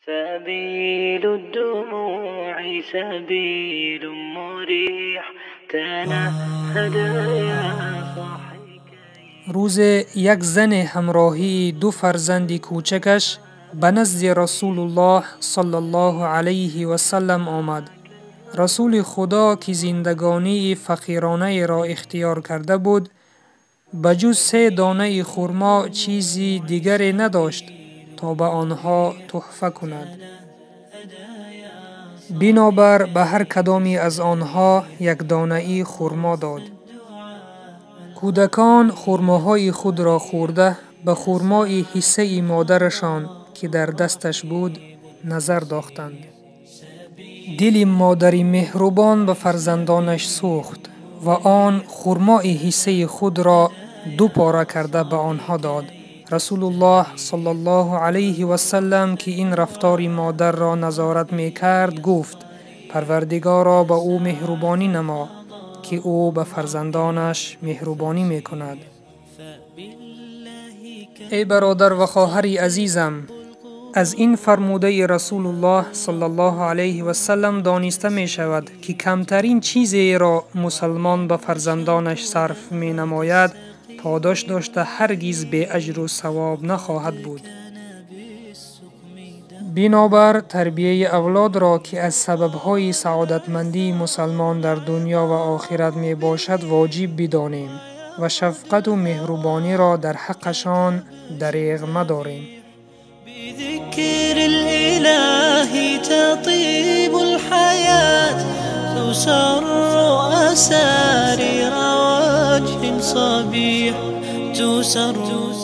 سبيل الدموع سبيل مريح تنهد يا صاحي. روز یک زن همراهی دو فرزند کوچکش به نزد رسول الله صلی الله علیه و سلم آمد. رسول خدا که زندگانی فقیرانه را اختیار کرده بود، به جز 3 دانه خرما چیزی دیگری نداشت تا به آنها تحفه کند. بنابر به هر کدامی از آنها 1 دانه خرما داد. کودکان خرماهای خود را خورده به خرمای حصه مادرشان که در دستش بود نظر داختند. دل مادری مهربان به فرزندانش سوخت و آن خرمای حصه خود را 2 پاره کرده به آنها داد. رسول الله صلی الله علیه و سلم که این رفتار مادر را نظارت می کرد گفت: پروردگارا به او مهربانی نما که او به فرزندانش مهربانی می کند. ای برادر و خواهر عزیزم، از این فرموده رسول الله صلی الله علیه و سلم دانسته می شود که کمترین چیزی را مسلمان به فرزندانش صرف می نماید پاداش داشته هرگز بی اجر و ثواب نخواهد بود. بنابر تربیه اولاد را که از سببهای سعادتمندی مسلمان در دنیا و آخرت می باشد واجب بدانیم و شفقت و مهربانی را در حقشان دریغ مداریم. بذكر الإله تطيب الحياة تسر أسارير وجه صبيح تسر.